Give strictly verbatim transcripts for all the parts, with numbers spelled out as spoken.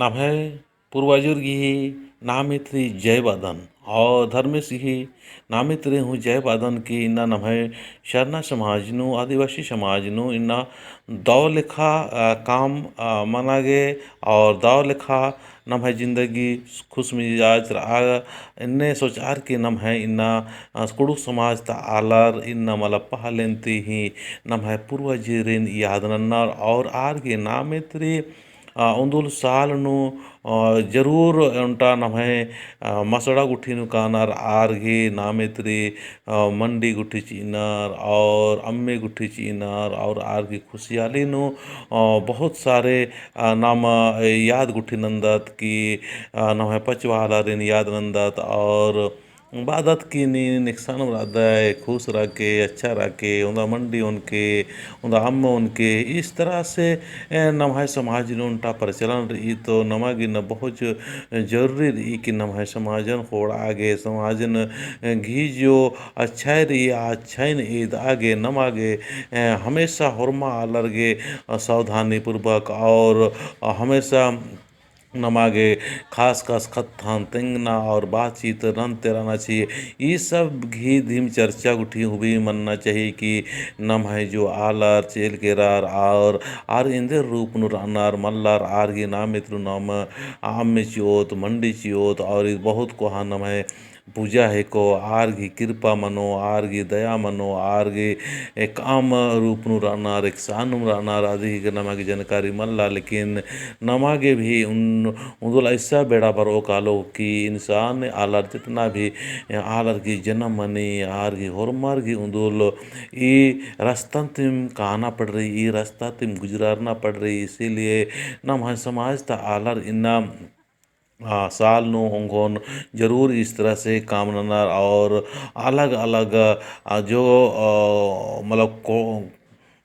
नम्है पूर्वजर गही नामे तरी जय बअदन और धर्मेस गही नामे तरी हूँ जय बअदन कि इन्ना नम्है सरना समाज नू, आदिवासी समाज नू इन्ना दव लेखा, अ, काम, अ, मना गे और दव लेखा नम्है जिंदगी खुश मिजाज रआ, एन्ने सोचआर कि नम्है इन्ना, अ, कुँड़ुख़ समाज ता आलर इन्ना मला पहलेन ती ही नम्है पूर्वजरिन याद नन्नर और आर गही नामे तरी, अ, उन्दुल साल नू, अ, जरूर ओन्टा नम्है, अ, मसड़ा गुट्ठी नू कानर आर गही नामे तरी, अ, मंडी गुट्ठी चिअनर और अम्मे गुट्ठी चिअनर और आर गही खुशियाली नू, अ, बहुत सारे, अ, नाम, अ, याद गुट्ठी नन्दत कि, अ, नम्है पचवा आलारिन याद नन्दत और बअदत कि नीन एकसानुम रअदय, खुश रअके, अच्छा रअके, ओन्दा मंडी ओनके, ओन्दा अम्म ओनके, इस तरह से, ए, नम्है समाज नू ओन्टा प्रचलन रई, तो नमा गे इन्ना बहुत जरूरी रई कि नम्है समाजन ख़ोंड़आ गे, समाजन गही जो अच्छाई रई, आ अच्छाईन एदआ गे नमा गे, ए, हमेशा होरमा आलर गे, अ, सावधानी पूर्वक और, अ, हमेशा नमा गे खास खास कत्थन तेंगना और बातचीत नन्ते रअना चाहिए। ई सब गही दिम चर्चा गुट्ठी हूँ भी मन्ना चाहिए कि नम्है जो आलर चेल केरर और आर एन्देर रूप नू रअनर मल्लर, आर गही नामे तरू नाम अम्म चिओत, मंडी चिओत और ई बहुत कोहा नम्है पूजा हेको, आर गही किरपा मनो, आर गही दया मनो, आर गही एकअम रूप नू रअनर, एकसानुम रअनर, अदी गही नमा गे जानकारी मल्ला, लेकिन नमा गे भी उन-, उन्दुल ऐसा बेड़ा बरओ कालो कि इंसान आलर जितना भी आलर गही जनम मनी, आर गही होरमर गही उन्दुल ई रस्ता तिम काना पड़ रई, ई रस्ता तिम गुजरना पड़ रई, इसीलिए नम्है समाज ता आलर इन्ना आ, साल नू ओंगोन जरूर इस तरह से काम ननर और अलग-अलग, आ, जो, आ, मतलब को-,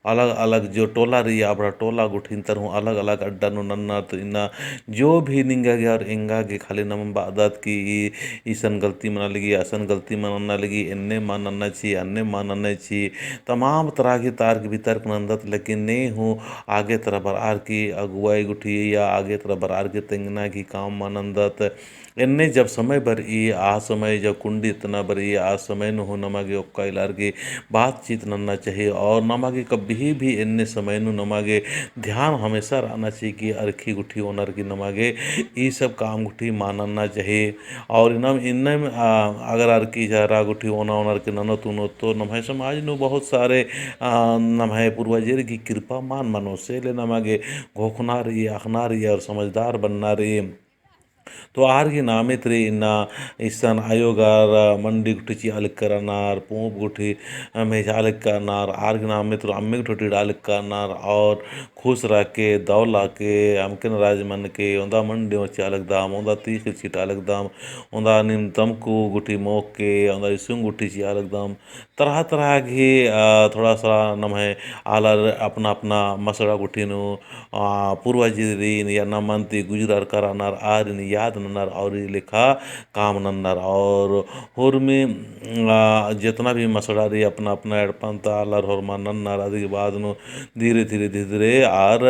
अलग-अलग जो टोला रई, अबड़ा टोला गुट्ठिन तरहूँ अलग-अलग अड्डा नू नन्नर। तो इन्ना जो भी निंगा गे और एंगा गे खाली नमन बअदत कि ई, इसन गलती मना लगी, असन गलती मना लगी, एन्ने मा नन्ना ची, अन्ने मा नन्ना ची, तमाम तरह की तर्क वितर्क नन्दत, लेकिन ने हूँ आगे तरा बरअर की अगुवाई गुट्ठी या आगे तरा बरअर की तेंगना की काम मा नन्दत। एन्ने जब समय बरई, आ समय जब कुंडी तना बरई, आ समय नू हूँ नमा गे ओक्का इलार की बातचीत नन्ना चाहिए और नमा गे कभी भी एन्ने समय नू नमा गे ध्यान हमेशा रअना चाहिए कि अरखी गुट्ठी ओनर की नमा गे ई सब काम गुट्ठी मा नन्ना चाहिए। और इन्नम, इन्नम, आ, अगर अरखी झरा गुट्ठी ओना ओनर के ननोत उनोत तो नम्है समाज नू बहुत सारे, आ, नम्है पूर्वजर की कृपा मान मनो से ले नमा गे घोखना रई, अख़ना रई और समझदार बनना रई। तो आर गही नामे तरी इन्ना इसन अयोगर मंडी गुट्ठी चिआ लगनर, पूँप गुट्ठी मेझा लगनर, आर गही नामे तरू अम्मे गुट्ठी टिड़ा लगनर और खुश रअके, दव लाके, अमके नाराज मनके, ओन्दा मंडी ओन चिआ लगदम, ओन्दा तीख़िल चिटा लगदम, ओन्दा नीम तमकू गुट्ठी मोख़के, ओन्दा इसुंग गुट्ठी चिआ लगदम। तरह तरह गही, अ, थोड़ा सा नम्है आलर अपना अपना मसड़ा गुट्ठी नू, अ, पूर्वजरिन या नमन ती गुजररकर रअनर आरिन याद नन्नर और ई लेखा काम नन्नर और होरमी, अ, जेतना भी मसड़ा रई अपना अपना एड़पन ता आलर होरमा नन्नर। अदी के बाद नू धीरे धीरे धीरे धीरे आर,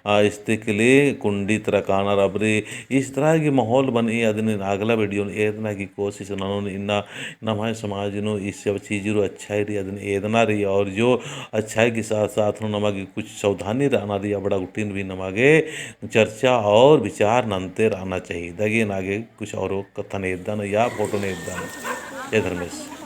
अ, इस्ते के लिए कुंडी तरा कानर अबरी। इस तरह की माहौल बनई अदिन अगला video नू एदना की कोशिश ननोन। इन्ना नम्है समाज नू ई सब चीज रई, अच्छाई रई अदिन एदना रई और जो अच्छाई के साथ साथ नू नमा गे कुछ सावधानी रअना रई, अबड़ा गुट्ठिन भी नमा गे चर्चा और विचार नन्ते रअना चाहिए। दगे नागे कुछ और कत्थन एदन या photo ने एदन। जय धर्मेस।